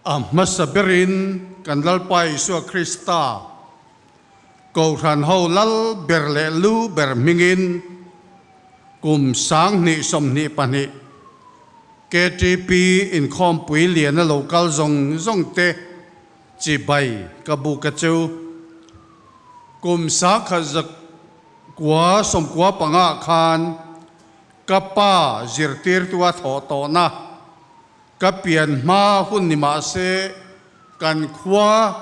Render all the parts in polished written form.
A hmasa berin kan Lalpa Isua Krista Kohhran ho lal ber leh lu ber hmingin kum 2022 KTP inkhawmpui liana lo kal zawng zawng te chibai ka bu ka chu. Kum 1995 khan ka pa zirtirtua thawh tawhna Ka pian hma hun ni mah se kan khua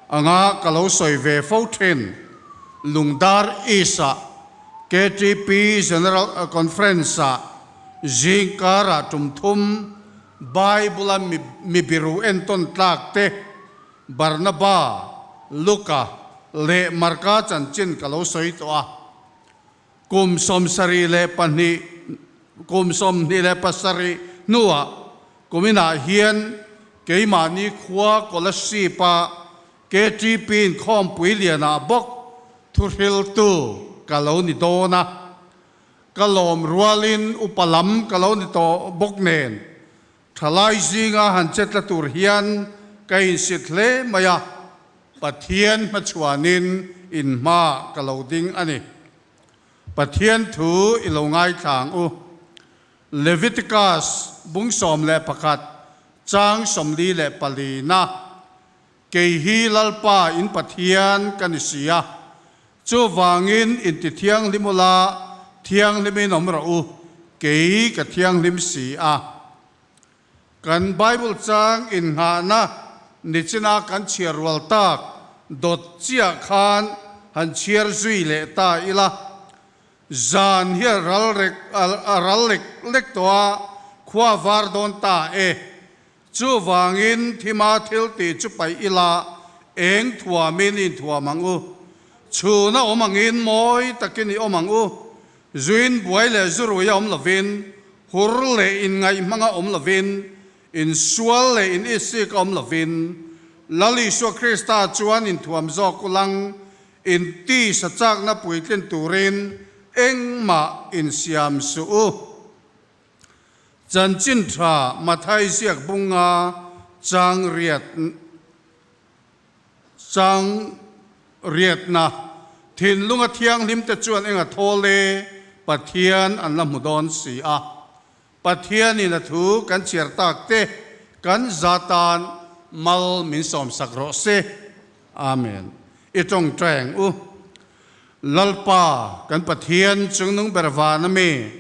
anga ka lo sawi ve fo thin. Lungdar East-ah KTP General Conference-ah zing karah tum thum Bible-a mi biru entawn tlak te Barnaba, Luka leh Marka chanchin ka lo sawi tawh a. Kum 72, kum 27 hnuah kuminah hian keimahni khua Kolasib-a KTP inkhawmpui lianah bawk thuhriltu ka lo ni dawn a. Ka lawm rualin upa lam ka lo ni tawh bawk nen Thalai zinga han chetla tur hian ka insit hle mai a, Pathian hmachhuanin in hmaah ka lo ding a ni. Pathian thu i lo ngaithla ang u. Leviticus bung 11 chang 44 na, Kei hi Lalpa in Pathian ka ni si a, chuvangin inti thianghlim ula, thianghlimin awm rawh u, kei ka thianghlim si a. Kan Bible chang innghahna nichina kan chhiar rual tak dawt chiah khan han chhiar zui leh ta ila, zan hi a ral rek a ral lek lek tawh a, khua var dawn ta e. Chuvangin thima thil tih chu paih ila eng thuamin i inthuam ang u. Chhuna awm angin mawi takin i awm ang u. Zuin buai leh zurui a awm lovin, hur leh inngaih hmanga awm lovin, insual leh in isik a awm lovin, Lal Isua Krista chuan inthuam zawk ulang inti sa chakna puitlin turin engmah insiam suh u. Chanchin tha Mathai ziak bunga chang riat chang riatna thinlunga thianghlim te chuan enga thawl e Pathian an la hmu dawn si a. Pathianin a thu kan chhiar tak te kan za tan mal min sawmsak rawh se. Amen. I tawngtai ang u. Lalpa kan Pathian chungnung ber van ami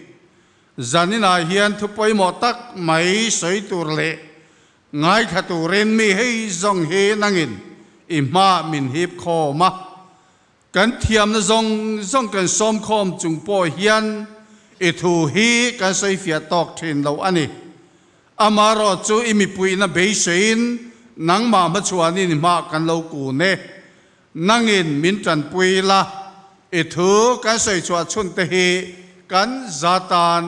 Zaninah hian thu pawimawh tak mai sawi tur leh ngaithla turin mi hei zawng hi nangin i hmaah min hip khawm a. Kan thiamna zawng zawng kan sawm khawm chung pawh hian i thu hi kan sawi fiah tawk thin lo a ni. Amaherawh chu i mipuihna beiseiin nangmah hmachhuanin i hmaah kan lo kun e. Nangin min tanpui la, i thu kan sawi chhuah chhun te hi kan za tan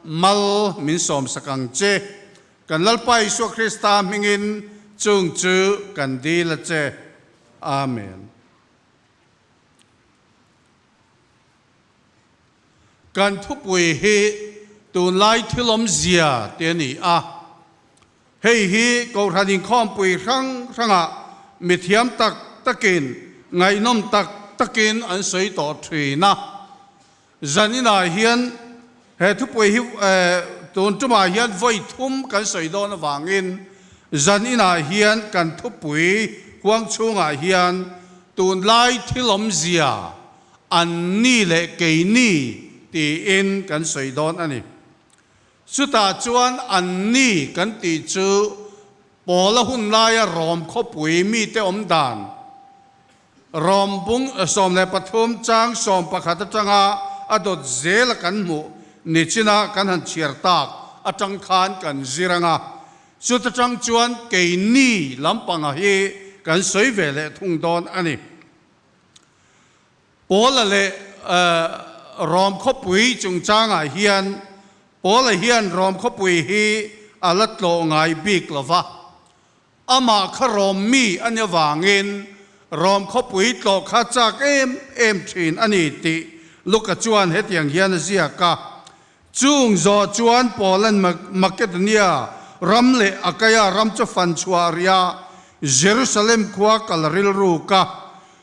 mal min sawm sak ang che. Kan Lalpa Isua Krista hmingin chung chu kan dil a che. Amen. Kan thupui hi tunlai thil awmzia te a ni a. Hei hi Kohhran inkhawmpui hrang hrangah mithiam tak takin, ngaihnawm tak takin an sawi tawh thin a. Zaninah hian he thupui hi tun tumah hian vawi thum kan sawi dawn avangin zaninah hian kan thupui huang chhungah hian tunlai thil awmzia an ni leh keini tiin kan sawi dawn a ni. Chutah chuan anni kan tih chu Paula hun laia Rom khawpui mite awm dan, Rom bung 13 chang 11 atanga a dawt zela kan hmuh nichina kan han chhiar tak atang khan kan zir ang a. Chuta tang chuan keini lampanga hi kan sawi ve leh thung dawn a ni. Paula leh Rom khawpui chungchangah hian Paula hian Rom khawpui hi a la tlawh ngai bik lo va, amah kha Rom mi a ni avangin Rom khawpui tlawh kha chak em em thin a ni tih Luka chuan hetiang hian a ziak a. Chung zawh chuan Paula'n Makedonia ram leh Akaia ram chu fan chhuah rih a, Jerusalem khua kal rilru ka.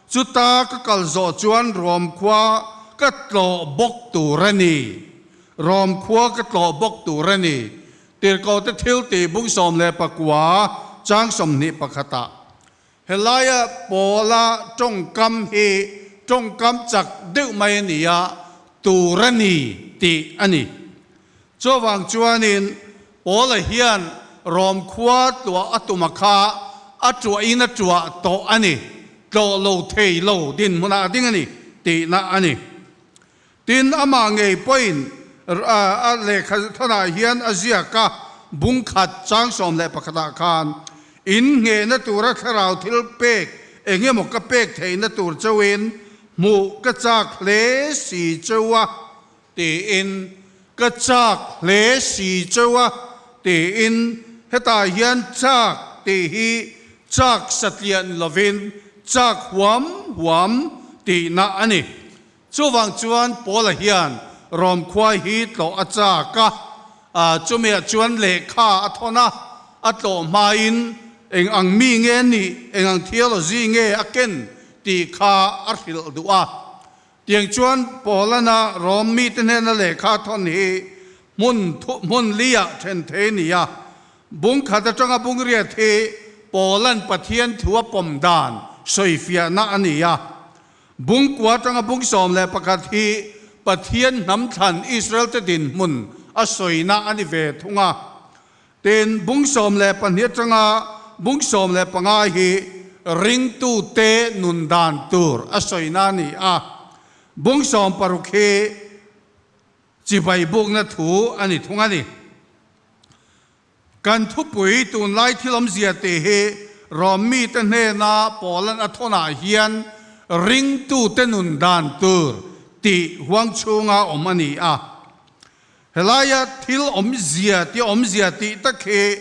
Chuta ka kal zawh chuan Rom khua ka tlawh bawk tur a ni. Rom khua ka tlawh bawk tur a ni. Tirhkohte thiltih bung 19 chang 21 ah. Helaia Paula tawngkam hi tawngkam chak deuh mai a ni a, tur a ni tih a ni. Chuvang chuanin Paula hian Rom khua tuah a tuma kha a tuahin a tuah tawh a ni, tlawh lo thei lo dinhmunah a ding a ni tihna a ni. Tin, amah ngei pawhin a lehkha thawnah hian a ziak a, bung khat chang 11 ah khan, In nghehna tura thlarau thil pek eng emaw ka pek theihna tur chauhin hmuh ka chak hle si cheu a, tiin ka chak hle si cheu a, tiin hetah hian chak tih hi chak satliah ni lovin chak huam huam tihna a ni. Chuvang chuan Paula hian Rom khua hi tlawh a chak a, chumiah chuan lehkha a thawn a, a tlawh hmain eng ang mi nge nih, eng ang theology nge a ken tih kha a hrilh duh a. Tiang chuan Paulana Rom mite hnena lehkha thawn hi hmun hmun liah then thei a ni a, bung khat atanga bung riat hi Paula'n Pathian thu a pawm dan sawifiahna a ni a. Bungkua atanga bung 11 hi Pathian hnam thlan Israel-te dinhmun a sawina a ni ve thung a. Tin, bung 12 atanga bung 15 hi ringtute nun dan tur a sawina a ni a. Bung 16 hi chibai bukna thu a ni thung a ni. Kan thupui tunlai thil awmzia tih hi Rom mite hnena Paulan a thawnah hian ringtute nun dan tur tih huang chhunga awm a ni a. Helaia thil awmzia tih awmzia tih tak hi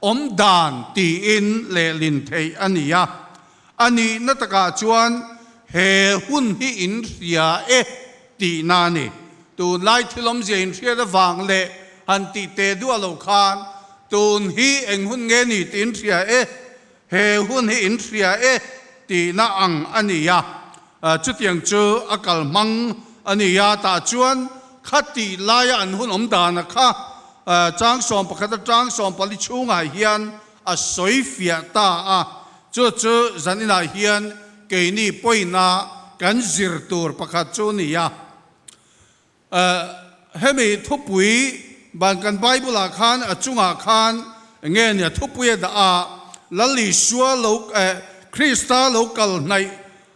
awm dan tiin lehlin theih a ni a. A nihna takah chuan he hun hi in hria e tihna a ni. Tunlai thil awmzia inhriat avang leh han tih teh duah lo khan tun hi eng hun nge ni tih in hria e, he hun hi in hria e tihna ang a ni a. Chutiang chu a kal hmang a ni a, tah chuan kha tih laia an hun awm dana kha chang 11 atang 14 chhungah hian a sawi fiah ta a, chu chu zaninah hian keini pawina kan zir tur pakhat chu ni a. Hemi thupui ban kan Bible-ah khan a chungah khan nge nia thupui a dah a, Lal Isua lo Krista lo kal hnaih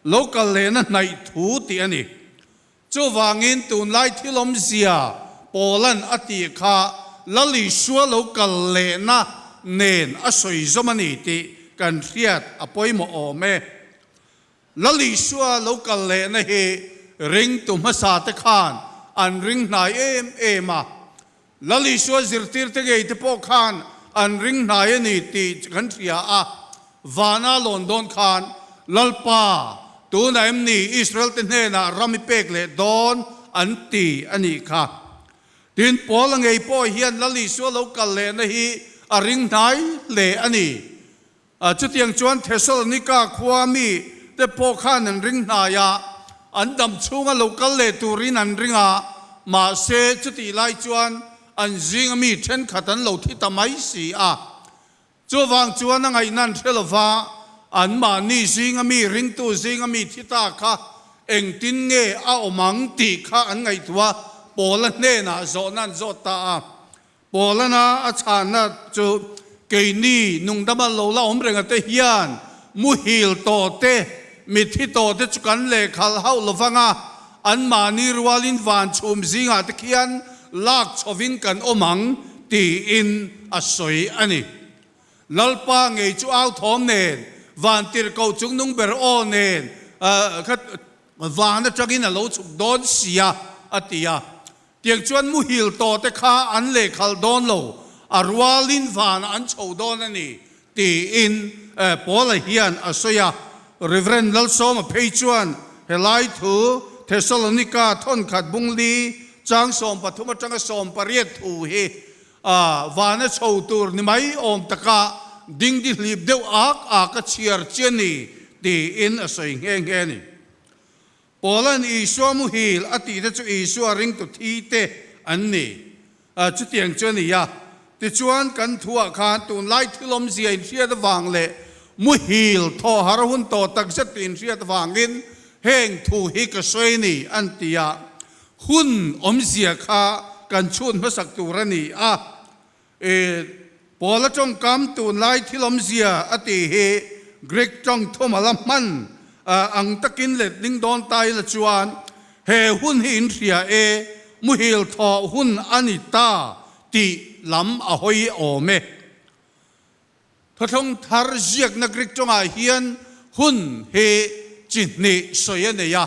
lo kal lehna hnaih thu tih a ni. Chuvangin tunlai thil awmzia Paulan a tih kha Lal Isua lo kal lehna nen a sawi zawm a ni tih kan hriat a pawimawh awm e. Lal Isua lo kal lehna hi ringtu hmasa te khan an ring hnai em em a. Lal Isua zirtirte ngei te pawh khan an ring hnai a ni tih kan hria a, vana lawn dawn khan Lalpa, tunah em ni Israel te hnenah ram i pek leh dawn an ti a nih kha. Tin, Paula ngei pawh hian Lal Isua lo kal lehna hi a ring hnai hle a ni. Chutiang chuan Thesalonika khua mi te pawh khan an ring hnai a, an dam chhunga lo kal leh turin an ring a, mahse chutih lai chuan an zinga mi thenkhat an lo thi ta mai si a. Chuvang chuan a ngaihna an hre lova, anmahni zinga mi ringtu zinga mi thi ta kha engtin nge a awm ang tih kha an ngaihtuah a, Paula hnenah zawhna an zawt ta a. Paulana a chhanna chu keini nungdama lo la awm renga te hian muhil tawh te, mitthi tawh te chu kan lehkhalh hauh lovang a, anmahni rualin van chhum zingah te khian lak chhovin kan awm ang tiin a sawi a ni. Lalpa ngei chu au thawm nen, van tirhkoh chungnung ber aw nen kha van atangin a lo chhuk dawn sia a ti a. Tiang chuan muhil tawh te kha an lehkhalh dawn lo, a rualin vanah an chho dawn a ni, tiin Paula hian a sawi a. Rev. Lalsawma phei chuan helai thu Thessalonika thawnkhat bungli chang 13 atanga 18 thu hi. A vana chho tur ni mai awm taka dingdi hlip deuh ak ak a chhiar chi a ni tiin a sawi nghe nghe a ni. Paula'n Isua muhil a tihte chu Isua ringtu thi te an ni. Chutiang chu a ni a. Tichuan kan thuah khan tunlai thil awmzia inhriat avang leh muhil thawh har hun tawh takzet tih inhriat avangin heng thu hi ka sawi a ni an ti a. Hun awmzia kha kan chhun hmasak tur a ni a. E Paula tawngkam tunlai thil awmzia a tih hi Greek tawng thuma la hman ang takin letling dawn ta ila chuan he hun hi in hria e, muhil thawh hun a ni ta tih lam a hawi awm e. Thawthlawng thar ziakna Greek tawngah hian hun hi chi hnih sawi a nei a.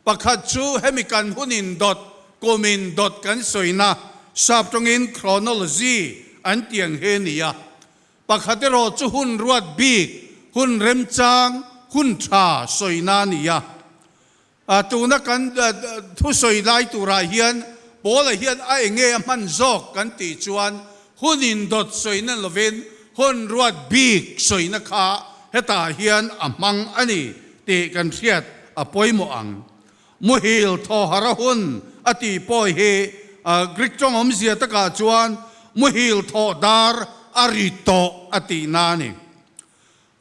Pakhat chu hemi kan hun indawt, kum indawt kan sawina sap tawngin chronology an tih ang hi a ni a. Pakhat erawh chu hun ruat bik, hun remchang, hun tha sawina a ni a. Tuna kan thusawi lai turah hian Paula hian a enge a hman zawk kan tih chuan hun indawt sawina lovin hun ruat bik sawina kha hetah hian a hmang a ni tih kan hriat a pawimawh ang. Muhil thawhara hun a tih pawh hi Greek tawng awmzia takah chuan muhil thawh dar a ri tawh a tihna a ni.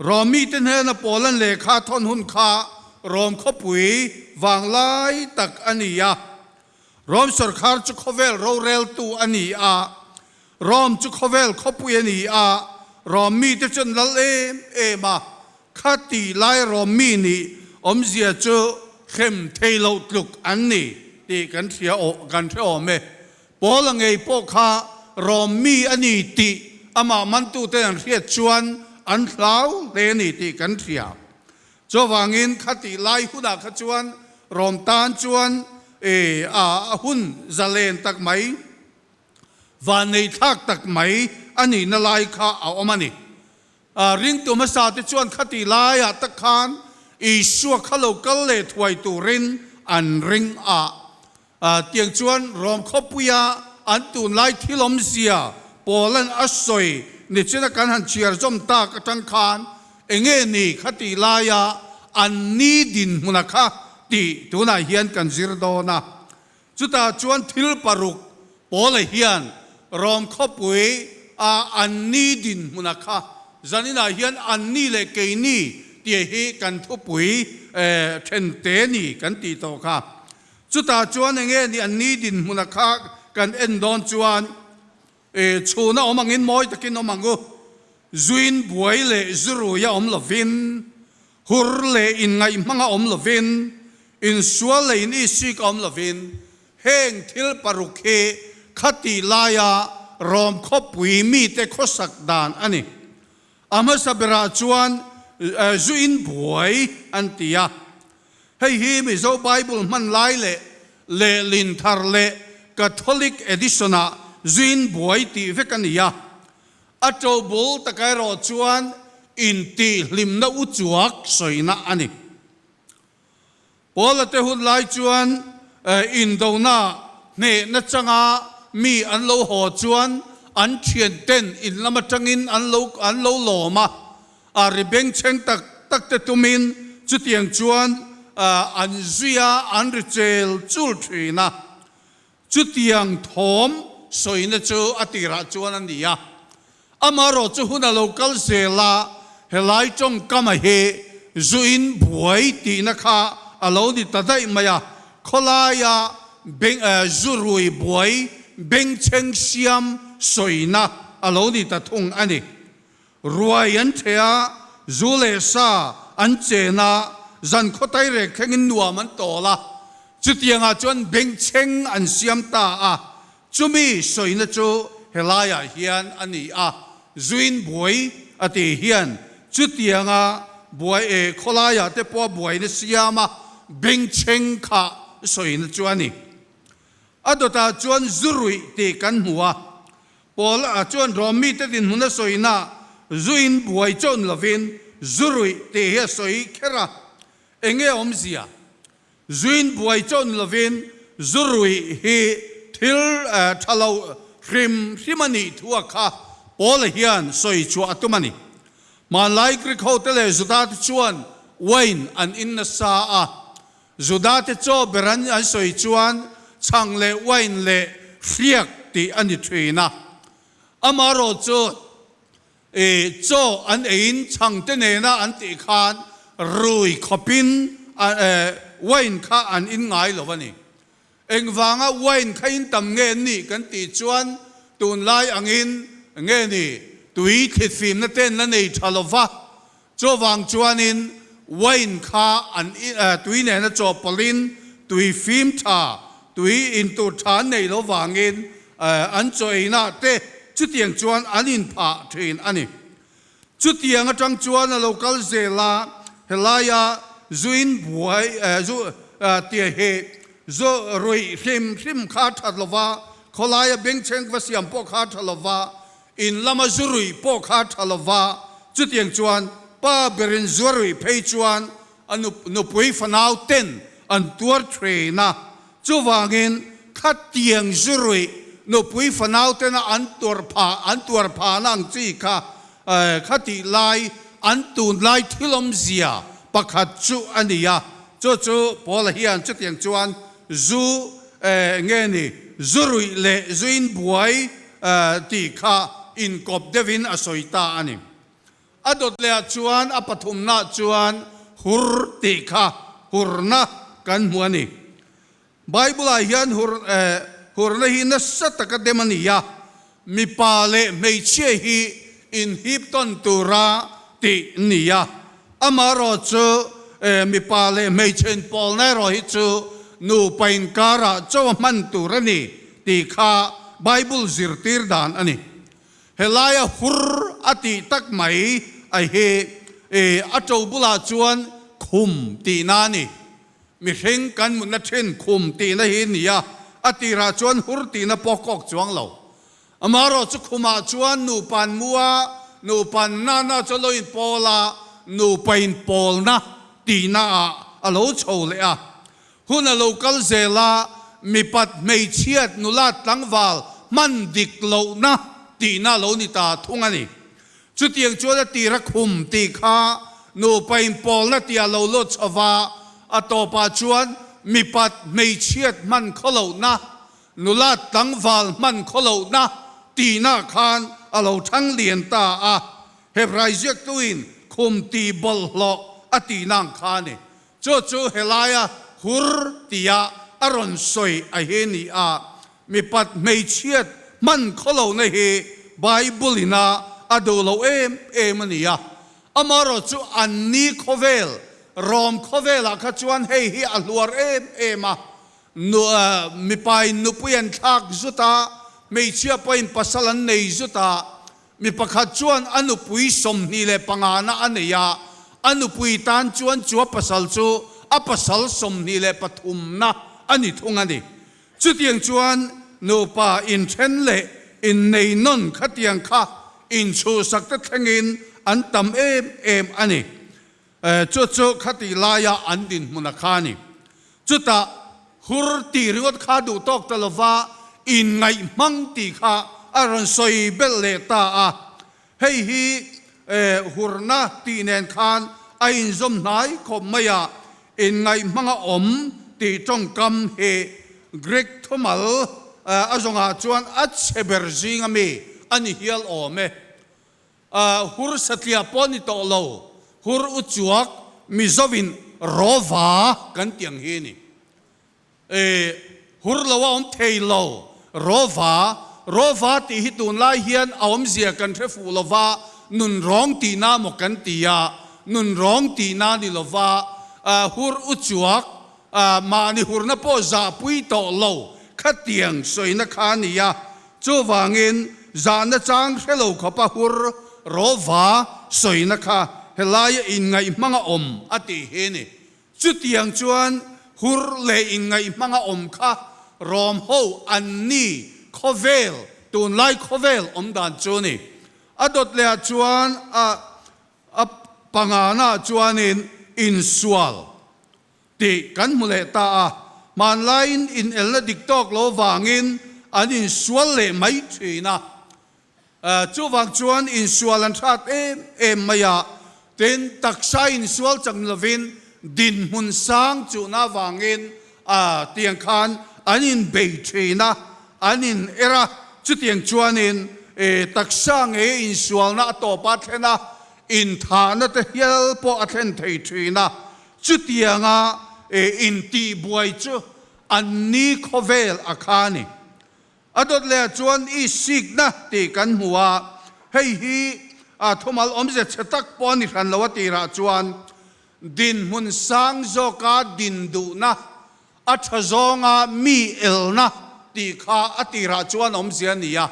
Rom mite hnena Paulan lehkha thawn hun kha Rom khawpui vanglai tak a ni a. Rom sawrkhar chu khawvel roreltu a ni a. Rom chu khawvel khawpui a ni a. Rom mite chu an lal em em a. Kha tih lai Rom mi nih awmzia chu hrem thei loh tluk an ni tih kan hria kan hre awm e. Paula ngei pawh kha Rom mi a ni tih amah mantuten an hriat chuan an hlau hle a ni tih kan hria. Chuvangin khatih lai hunah kha chuan Rom tan chuan a hun zalen tak mai, vanneihthlak tak mai a nihna lai kha a awm a ni. Ringtu hmasa te chuan khatih laiah tak khan Isua kha lo kal leh thuai turin an ring a. Tiang chuan Rom khawpuia an tunlai thil awmzia Paula'n a sawi nichina kan han chhiar zawm tak atang khan enge ni khatih laia an ni dinhmuna kha tih tunah hian kan zir dawn a. Chutah chuan thil paruk Paula hian Rom khawpui a an ni dinhmuna kha zaninah hian an ni leh keini tih hi kan thupui thente ni kan tih tawh kha. Chutah chuan enge ni an ni dinhmuna kha kan en dawn chuan chhuna awm angin mawi takin awm ang u. Zuin buai leh zuruia awm lovin, hur leh inngaihmanga awm lovin, insual leh in isik awm lovin, heng thil paruk hi khatih laia Rom khawpui mite khawsak dan a ni. A hmasa berah chuan zuin buai an ti a. Hei hi Mizo Bible hman lai leh lehlin thar leh Catholic edition-ah zuin buai tih vek a ni a. A to bul taka erawh chuan intihhlimna uchuak sawina a ni. Paula te hun lai chuan indona hnehna changa mi an lo haw chuan an thianten in lam atangin an lo an lo lawm a, a ri bengchheng tak tak te tumin chutiang chuan an zui a, an ri chel chul thin a. Chutiang thawm sawina chu a tirah chuan a ni a, amaherawh chu hun a lo kal zel a, helai tawngkama hi zuin buai tihna kha a lo ni ta daih mai a, khawlaia beng zu rui buai bengchheng siam sawina a lo ni ta thung a ni. Ruai an ṭhe a, zu leh sa an chen a, zan khawtai rek thlengin nuam an tawl a. Chutiangah chuan bengchheng an siam ta a, chumi sawina chu helaiah hian a ni a, zuin buai a tih hian chutianga buai e khawlaiah te pawh a buaina siam a, bengchheng kha sawina chu a ni. A dawtah chuan zu ruih tih kan hmu a, Paul a chuan Rom mite dinhmun a sawina zuin buai chawn lovin zu ruih tih hi a sawi kher a. Enge awmzia? Zuin buai chawn lovin zu ruih hi thil tha lo hrim hrim a nih thu a kha Paula hian sawi chhuah a tum a ni. Hmanlai Greek hote leh Judate chuan wine an in nasa a, Judate chaw ber an an sawi chuan chhang leh wine leh hriak tih a ni thin a. Amaherawhchu, I chaw an eiin chhangte nena an tih khan rui khawpin wine kha an in ngai lo a ni. Engvanga wine kha in tam nge an nih kan tih chuan tunlai angin nge ni tui thlitfimna ten la nei tha lo va, chuvang chuanin wine kha an tui nena chawhpawlhin tui fim tha, tui in tur tha an nei lo vangin An chaw einah te chutiang chuan an inphah thin a ni. Chutiang atang chuan a lo kal zel a, helaia zuin buai zu tia hi zu ruih hrim hrim kha a that lova, khawlaia bengchheng va siam pawh kha a tha lova, in lama zu ruih pawh kha a tha lova, chutiang chuan pa berin zu a ruih phei chuan a nupui fanau ten an tuar thin a. Chuvangin, khatiang zuruih nupui fanau tena an tuar pha, an tuar phahna ang chi kha khatih lai an tunlai thilawmzia pakhat chu a ni a. Chu chu Paula hian chutiang chuan zu nge ni, zuruih leh zuin buai tih kha inkawp deuhin a sawi ta a ni. A dawt lehah chuan a pathumnaah chuan hur tih kha hurna kan hmu a ni. Bible-ah hian hur hurna hi nasa taka dem a ni a, mipa leh hmeichhia hi inhip tawn tura tih a ni a. Amaherawhchu mipa leh hmeichhe inpawlna erawh hi chu nupa inkarah chaw a hman tur a ni tih kha Bible zirtir dan a ni. Helaia hur a tih tak mai a hi i a to bulah chuan khum tihna a ni. Mihring kan mutna thin khum tihna hi ni a, a tirah chuan hur tihna pawh kawk chuang lo. Amaherawh chu khumah chuan nupan mu a, nupan nana chu a lo inpawl a, nupa inpawlna tihna ah a lo chho leh a. Hun a lo kal zel a, mipat hmeichhiat nula tlangval hman dik lohna tihna a lo ni ta thung a ni. Chutiang chuan a tira khum tih kha nupa inpawlna tih a lo lut chho va, a tawpah chuan mipat hmeichhiat hman khaw lohna, nula tlangval hman khaw lohna tihna khan a lo thang lian ta a. Hebrai ziaktuin khum tih bawlhhlawh a tihna ang kha a ni. Chu chu helaia hur tia a rawn sawi a hi ni a, mipat hmeichhiat hman khawlohna hi Bible ina a duh lo em em a ni a. Amaherawh chu an ni khawvel, Rom khawvelah kha chuan hei hi a hluar em em a, nu mipain nupui an thlak zut a, hmeichhia pawhin pasal an nei zut a, Mi pakhat chuan a nupui 25 na a nei a, a nupui tan chuan chu a pasal chu a pasal 23 na a ni thung a ni. Chutiang chuan nupa inthen leh innei nawn khatiang kha inchhuhsak te thlengin an tam em em a ni. Chu chu khatih laia an dinhmun a kha a ni. Chutah hur tih ringawt kha duh tawk ta lova inngaih hmang tih kha a rawn sawi belh leh ta a. Hei hi hurna tih nen khan a inzawm hnai khawp mai a, inngaih hmanga awm tih tawngkam hi Greek thumal a zawngah chuan a chhe ber zinga mi a ni hial awm e. Hur satliah pawh ni tawh lo, hur u chuak Mizovin rawva kan tih ang hi a ni. Hur lo a awm thei lo, rawva, rawva tih hi tunlai hian a awmzia kan hre fuh lo va, nunrawng tihna maw kan ti a, nunrawng tihna ni lo va, hur u chuak mahni hurna pawh zahpui tawh lo khatiang sawina kha a ni a. Chuvangin, zahna chang hre lo khawpa hur rawva sawina kha helaia inngaih hmanga awm a tih hi a ni. Chutiang chuan hur leh inngaih hmanga awm kha rawm ho an ni khawvel, tunlai khawvel awm dan chu a ni. A dawt lehah chuan a a pangana chuanin insual Tih kan hmu leh ta a, hmanlaiin inelna dik tawk lo vangin an insual leh mai thin a. Chuvang chuan insual an hrat em em mai a, tin taksa insual chang lovin dinhmun sang chuhna avangin tiang khan an inbei thin a, an in er a, chutiang chuanin taksa ngei insualna a tawp a thlen a, inthahna te hial pawh a thlen thei thin a, chutianga intihbuai chu an ni khawvel a kha a ni. A dawt leh ah chuan i sikna tih kan hmu a, hei hi a thumal awmze chhe tak pawh a ni hran lo a tirah chuan dinhmun sang zawka din duhna, a tha zawnga mi elna tih kha a tirah chuan awmzia a ni a.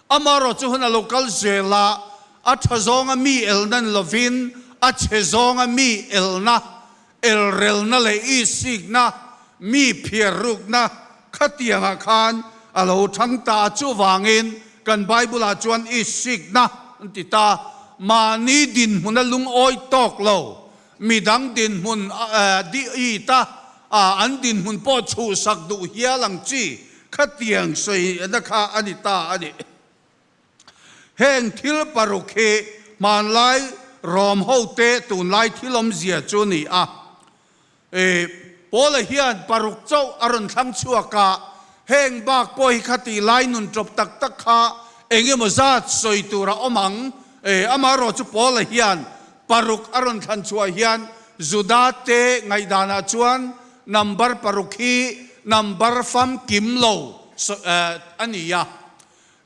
Amaherawhchu hun a lo kal zel a, a tha zawnga mi elna ni lovin a chhe zawnga mi elna Elrelna leh isikna, mi phiarrukna khatiangah khan a lo thang ta a, chuvangin kan Bible-ah chuan isikna an ti ta. Mahni dinhmuna lungawi tawk lo, midang dinhmun i ta an dinhmun pawh chhuhsak duh hial ang chi khatiang sawina kha a ni ta a ni. Heng thil paruk hi hmanlai Rom hote tunlai thil awmzia chu ni a. E, Paula hian paruk chauh a rawn thlang chhuak a, heng bak pawh hi khati lai nun tawp tak tak kha eng emaw zat sawi tur a awm ang. E, amaherawh chu Paula hian paruk a rawn thlan chhuah hian Juda te ngaihdanah chuan number paruk hi number famkim lo a ni a.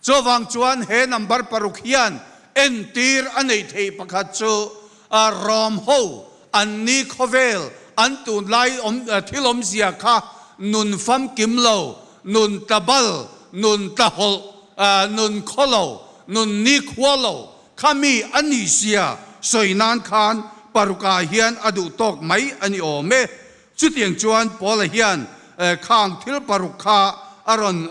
Chuvang chuan he number paruk hian entir a neih theih pakhat chu Rom ho an ni khawvel an tunlai awm thil awmzia kha nun famkim lo, nun tlabal, nun tlahawlh, nun khaw lo, nun nikhua lo kha mi a nih zia sawi nan khan parukah hian a duh tawk mai a ni awm e. Chutiang chuan Paula hian khang thil paruk kha a rawn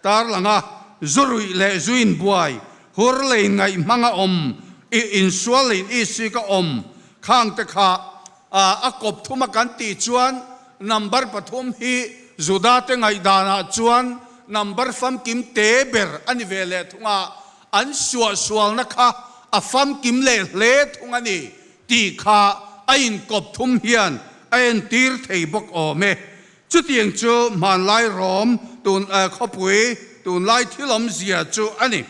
tarlang a, zu ruih leh zu inbuai, hur lei ngaih hmanga awm, insual leh in isik a awm khang te kha a kawp thum a kan tih chuan number pathum hi Juda te ngaihdanah chuan number famkim te ber a ni ve leh thung a, an suahsualna kha a famkim leh hle thung a ni Tih kha a inkawp thum hian a entir thei bawk awm e. Chutiang chu hmanlai rawm tun khawpui tunlai thil awmzia chu a ni.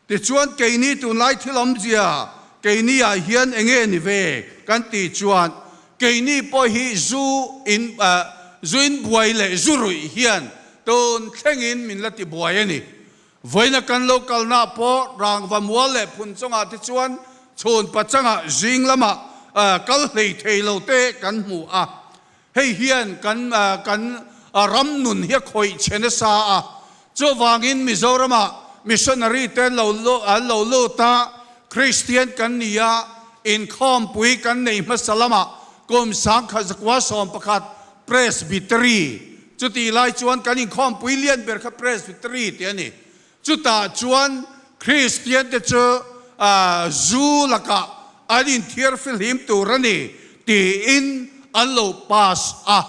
Tichuan keini tunlai thil awmzia keini ah hian enge ni ve kan tih chuan keini pawh hi zu in zu inbuai leh zu ruih hian tun thlengin min la tibuai a ni. Vawiina kan lo kalna pawh rangva mual leh phun chungah te chuan chhun pachangah zing lamah kal hlei thei lo te kan hmu a. Hei hian kan kan ram nun hi a khawih chhe nasa a. Chuvangin Mizoramah missionary te an lo an lo lut a, Kristian kan ni a, inkhawmpui kan nei hmasa lamah kum 1911 Presbytery, Chutih lai chuan kan inkhawmpui lian ber kha Presbytery tih a ni. Chutah chuan Kristian te chu zu lakah an inthiar fihlim tur a ni tiin an lo pass a,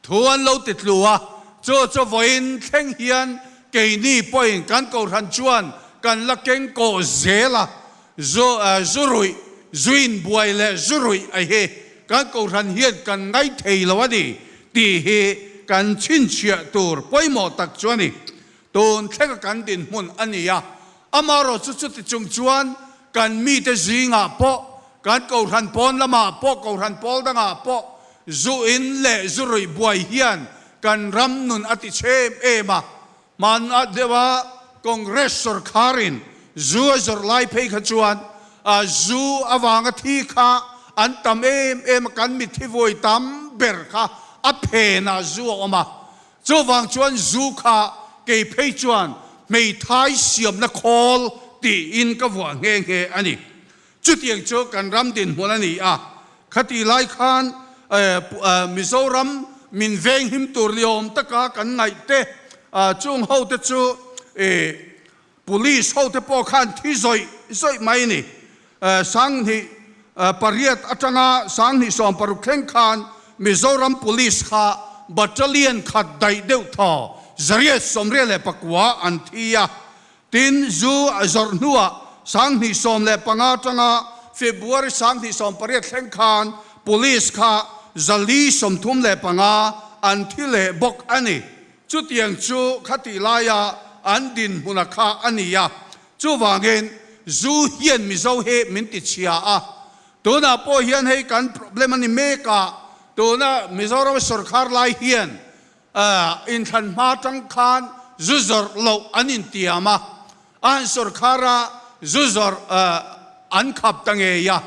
thu an lo ti tlu a. Chu chu vawiin thleng hian keini pawhin kan kohhran chuan kan la keng kawh zel a. Zu zu ruih, zu inbuai leh zu ruih a hi kan kohhran hian kan ngaih thei lo a ni tih hi kan chhinchhiah tur pawimawh tak chu a ni. Tun thlenga kan dinhmun a ni a, amaherawh chu chuti chung chuan kan mite zingah pawh, kan kohhran pawn lamah pawh, kohhran pawl dangah pawh zu in leh zu ruih buai hian kan ram nun a ti chhem em a. Hmanah deuha Congress sawrkharin zu a zawrh lai phei kha chuan zu avanga thi kha an tam em em a, kan mitthi vawi tam ber kha a phenah zu a awm a. Chuvang chuan zu kha kei phei chuan hmeithai siamna khawl tiin ka vuah nghe nghe a ni. Chutiang chu kan ram dinhmun a ni a, khatih lai khan Mizoram min venghim tur ni awm taka kan ngaih te, chung hote chu Police hote pawh khan thi zawih zawih mai a ni. 2008 atanga 2016 thleng khan Mizoram Police kha Battalion khat daih deuh thaw. 889 an thi a. Tin, zu a zawrh hnuah 2015 atanga February 2018 thleng khan Police kha 435 an thi leh bawk a ni. Chutiang chu khatih laia an dinhmuna kha a ni a. Chuvangin, zu hian Mizo hi min tichhia a. Tunah pawh hian hei kan problem a ni mek a, tuna Mizoram sawrkhar lai hian Inthlan hma tang khan zu zawrh loh an intiam a, a han sawrkhar a zu zawrh an khap ta ngei a.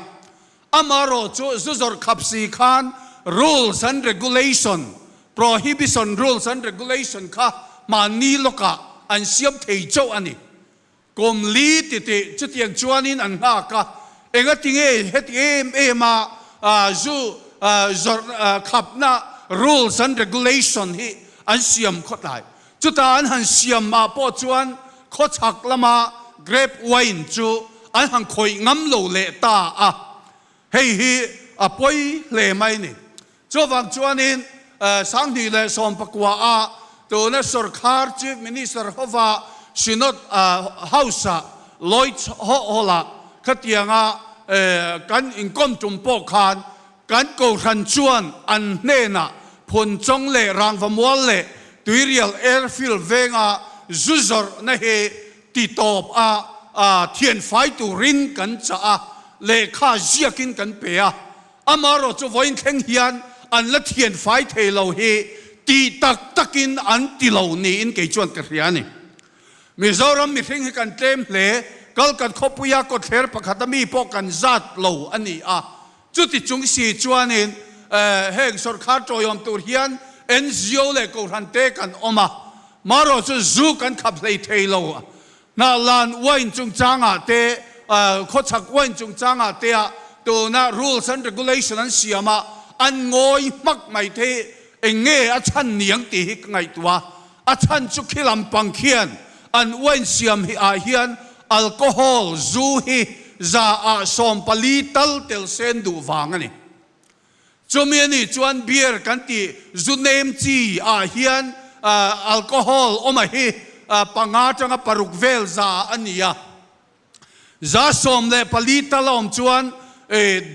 Amaherawh chu zu zawrh khap si khan rules and regulation, prohibition rules and regulation kha mahni lawkah an siam thei chauh a ni. Kum li titih chutiang chuanin an nghak a, engati nge heti em em a zu zawrh khapna rules and regulation hi an siam khawtlai. Chutah an han siam ah pawh chuan khawchhak lama grape wine chu an han khawih ngam lo leh ta a, hei hi a pawi hle mai ni. Chuvang chuanin 2019 ah tuna sorkar Chief Minister hova Synod House-ah Lloyd Hall-ah khatianga kan inkawm tum pawh khan kan kohhran chuan an hnenah Phunchawng leh Rangvamual leh Tuirial Airfield venga zu zawrhna hi ti tawp a thianfai turin kan chah a, lehkha ziakin kan pe a. Amaherawh chu vawiin thleng hian an la thian fai thei lo hi tih tak takin an ti lo niin kei chuan ka hria a ni. Mizoram mihring hi kan tlem hle, Kalkat khawpuia kawtthler pakhata mi pawh kan zat lo a ni a. Chuti chung si chuanin heng sawrkhar tawihawm tur hian NGO leh Kohhran te kan awm a, marawh chu zu kan khap hlei thei lo. Hnahlan wine chungchangah te, khawchhak wine chungchangah te ah tuna rules and regulation an siam a, an ngawi hmak mai thei eng nge a chhan niang tih hi ka ngaihtuah a. A chhan chu khi lampang khian an wine siam hi ah hian alcohol, zu, hi za ah 14 tal tel sen duh vang a ni. Chumi a nih chuan beer kan tih zu nem chi ah hian alcohol awm a hi panga atanga paruk vel za a ni a. 14% tal a awm chuan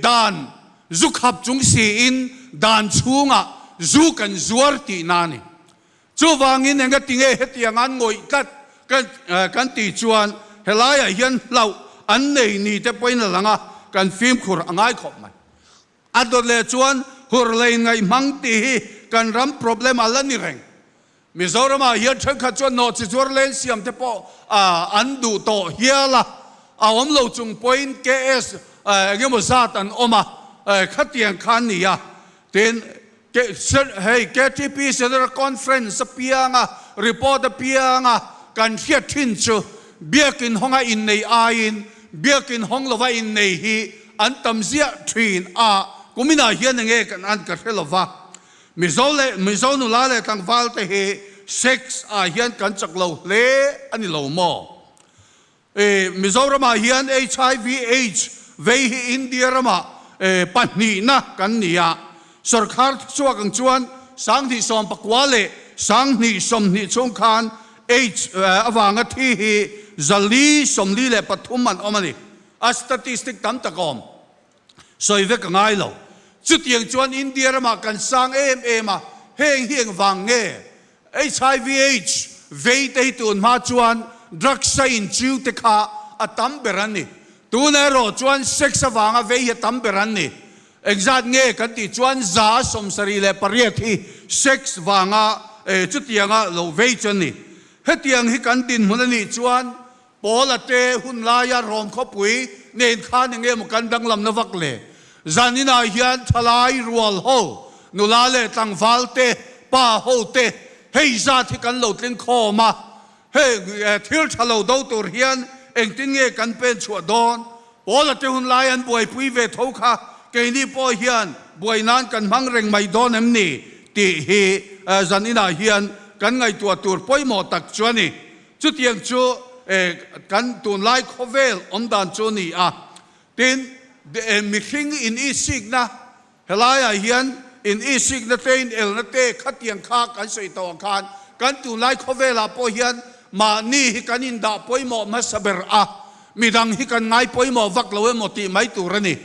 dan zu khap chung siin dan chhungah zu kan zuar tihna a ni. Chuvangin engati nge hetiang an ngawih tlat kan tih chuan helaiah hian hlauh an nei ni te pawhin a lang a, kan fimkhur a ngai khawp mai. A dawt leh chuan hur lei ngaihmang tih hi kan ram problem a la ni reng. Mizoramah hian thenkhat chuan nawhchi zuar leng siam te pawh an duh tawh hial a, a awm lo chung pawhin KS engemaw zat an awm a, khatiang kha an ni a. Tin, hei KTP General Conference apianga report apianga kan hriat thin chu Biakin hawnga innei aiin Biakin hawng lova innei hi an tam ziah thin a, kuminah hian enge kan an ka hre lova. Mizo leh Mizo nula leh tlangval te hi sex ah hian kan chak lo hle a ni lo maw? E, Mizoramah hian HIV AIDS vei hi India ramah e, pahnihna kan ni a. Sorkar thuchhuak ang chuan 2019 leh 2020 chhung khan AIDS avanga thi hi 443 an awm a ni. A statistic tam tak a awm. Sawi vek a ngai lo. Chutiang chuan India ramah kan sang em em a, heng hi engvang nge? HIV AIDS vei te hi tun hma chuan drugs a inchiu te kha a tam ber an ni. Tuna erawh chuan sex avanga vei hi a tam ber an ni. Engzat nge kan tih chuan 78% hi sex vanga chutianga lo vei chu an ni. Hetiang hi kan dinhmun a nih chuan Paula te hun laia Rom khawpui nen khan eng emaw kan danglamna vak le? Zaninah hian thalai rual ho, nula leh tlangval te, pa ho te, hei zat hi kan lo tling khawm a. Heng thil tha lo do tur hian engtin nge kan pen chhuah dawn? Paula te hun lai an buaipui ve tho kha keini pawh hian buai nan kan hmang reng mai dawn em ni? tih hi zaninah hian kan ngaihtuah tur pawimawh tak chu a ni. Chutiang chu kan tunlai khawvel awm dan chu a ni a. Tin, mihring in isikna, helaiah hian in isikna te, in elna te khatiang kha kan sawi tawh ang khan Kan tunlai khawvelah pawh hian mahni hi kan indah pawimawh hmasa ber a, midang hi kan ngai pawimawh vak lo emaw tih mai tur a ni.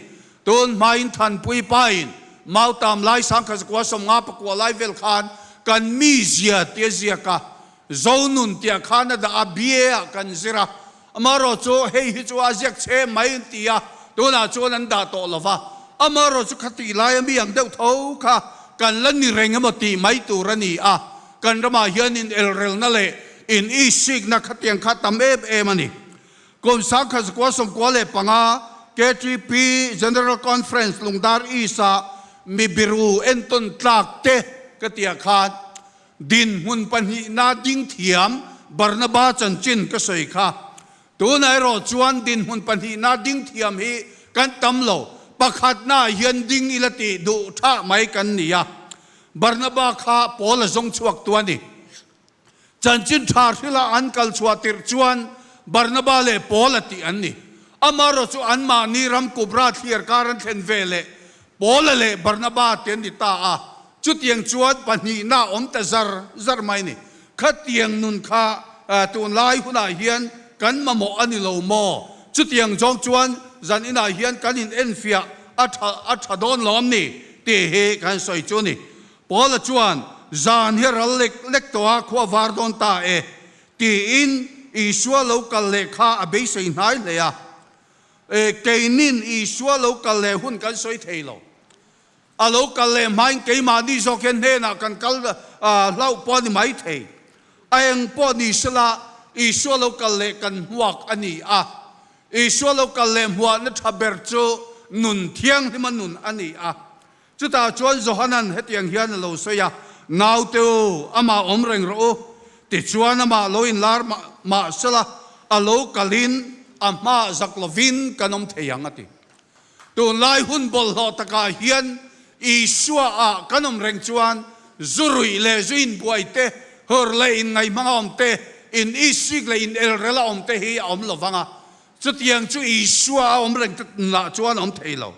Tun hmain Thanpui pain Mautam lai sangkha zakua 50 pakua lai vel khan kan mizia tia ziak a, Zonun tia khan a dah a, BA ah kan zir a, amaherawh chu hei hi chu a ziak che mai an ti a, tunah chuan an dah tawh lo va, amaherawh chu khati lai a mi ang deuh tho kha kan la ni reng emaw tih mai tur a ni a, kan ramah hian in elrelna leh in isikna khatiang kha tam em em a ni. Kum 1995 KTP General Conference Lungdar East-ah mi biru entawn tlak te ka tia khan dinhmun pahnihna ding thiam Barnaba chanchin ka sawi kha. Tunah erawh chuan dinhmun pahnihna ding thiam hi kan tam lo, pakhatnaah hian ding ila tih duh thah mai kan ni a. Barnaba kha Paul a zawng chhuak tu a ni. Chanchin tha hrila an kal chhuah tirh chuan Barnaba leh Paul a tih an ni. Amaherawh chu anmahni ram Kubra thliar kar an thlen ve leh Paula leh Barnaba te an ni ta a, chutiang chuan pahnihna awm ta zar zar mai ni. Khatiang nun kha tunlai hunah hian kan mamawh a ni lo maw? Chutiang zawng chuan zan inah hian kan in enfiah a tha a tha dawn lawm ni tih hi kan sawi chu a ni. Paula chuan, Zan hi ral lek lek tawh a, khua var dawn ta e, tiin Isua lo kal leh kha a beisei hnai hle a. E, keinin Isua lo kal leh hun kan sawi thei lo. A lo kal leh hmain keimahni zawk hian hnenah kan kal hlauh pawh a ni mai thei. A eng pawh ni sela, Isua lo kal leh kan hmuak a ni a. Isua lo kal leh hmuahna tha ber chu nun thianghlima nun a ni a. Chutah chuan Johanan hetiang hian a lo sawi a, Naute u, amah awm reng rawh u. Tichuan amah lo inlar mah sela, a lo kalin a hmaah zak lovin kan awm thei ang, a ti. Tunlai hun bawlhhlawh takah hian Isua-ah kan awm reng chuan zu ruih leh zu inbuai te, hur leh inngaihmang a awm te, in isik leh in elrel a awm te hi a awm lo vang a. Chutiang chu Isua a awm reng lah chuan a awm thei lo.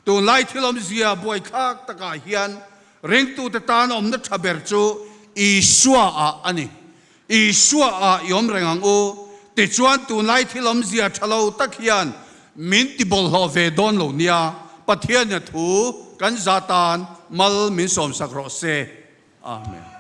Tunlai thil awmzia buaithlak takah hian ringtute tan awmna tha ber chu Isua-ah a ni. Isua-ah i awm reng ang u. Tichuan tunlai thil awmzia tha lo tak hian min ti bawlhhlawh ve dawn lo nia. Pathian-a thu kan za tan mal min sawmsak rawh se. Amen.